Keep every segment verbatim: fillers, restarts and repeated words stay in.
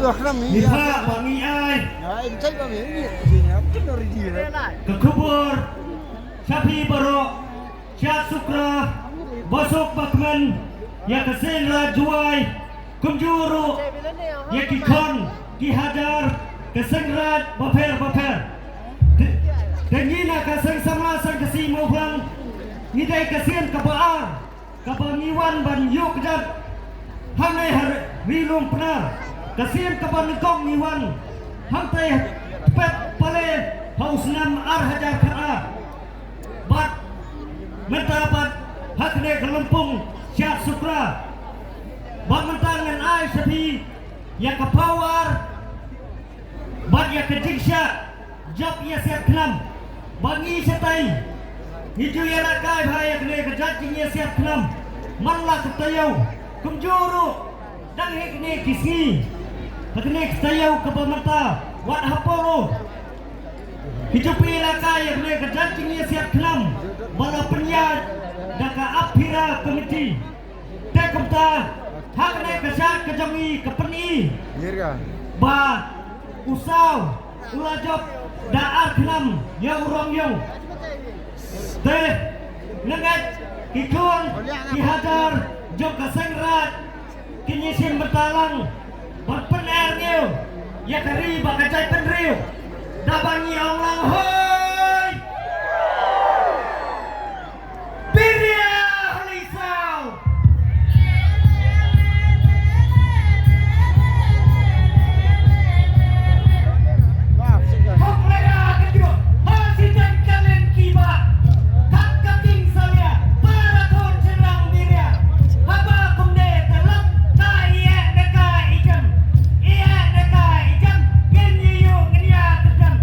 Ngi phah ba ngi ai ka khubor sha phi baroh, Shad Sukra, ba suk ba kmen ïa ka seng raij Jowai, kumjuh ruh ïa ki khon ki hajar ka seng raij bapher bapher. Te, te ngi na ka seng samla seng Khasi Mawphlang, ngi dei ka seng kaba ar kaba ngi wan ban ïoh kjat hangne ha Ri Lum Pnar. Ka sien kaba nyngkong ngi wan hangtei, tpet pale ha u snem ar hajar khatar. Bad mynta pat ha kane ka lympung Shad Sukra, bad mynta ngan ai sha phi ïa ka power bad ïa ka jingshah jop ïa siat khnam. Ba ngi shatai ngi ju ïalehkai bha ïa kane ka jait jingïasiat khnam man la ka taïew. Kumjuh ruh dang ha kine ki sngi, ha kane ka taïew kaba mynta, wat hapoh ruh ki ju pynïalehkai ïa kane ka jait jingïasiat khnam ba la pynïaid da ka Aphira Committee. Te kumta, ha kane ka shad ka jong ngi ka pyni ba u saw u la jop da ar khnam ïa u rong ïong. Te nangta ki khun ki hajar jong ka seng raij kin ïashim bynta lang ban pynerngiew ïa ka ri bad ka jaitbynriew. Da ba ngi ong lang hoi. Biria hali saw. Hok lera kejut, ha sitan kalen kiba. Kap kaping salia, para thon serang biria. Haba kumne telak, ka iek ne ka ijem. Iek ne ka ijem, gen yu yu ngen ya kedem.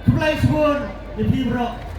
Khublei shibun ïa phi baroh.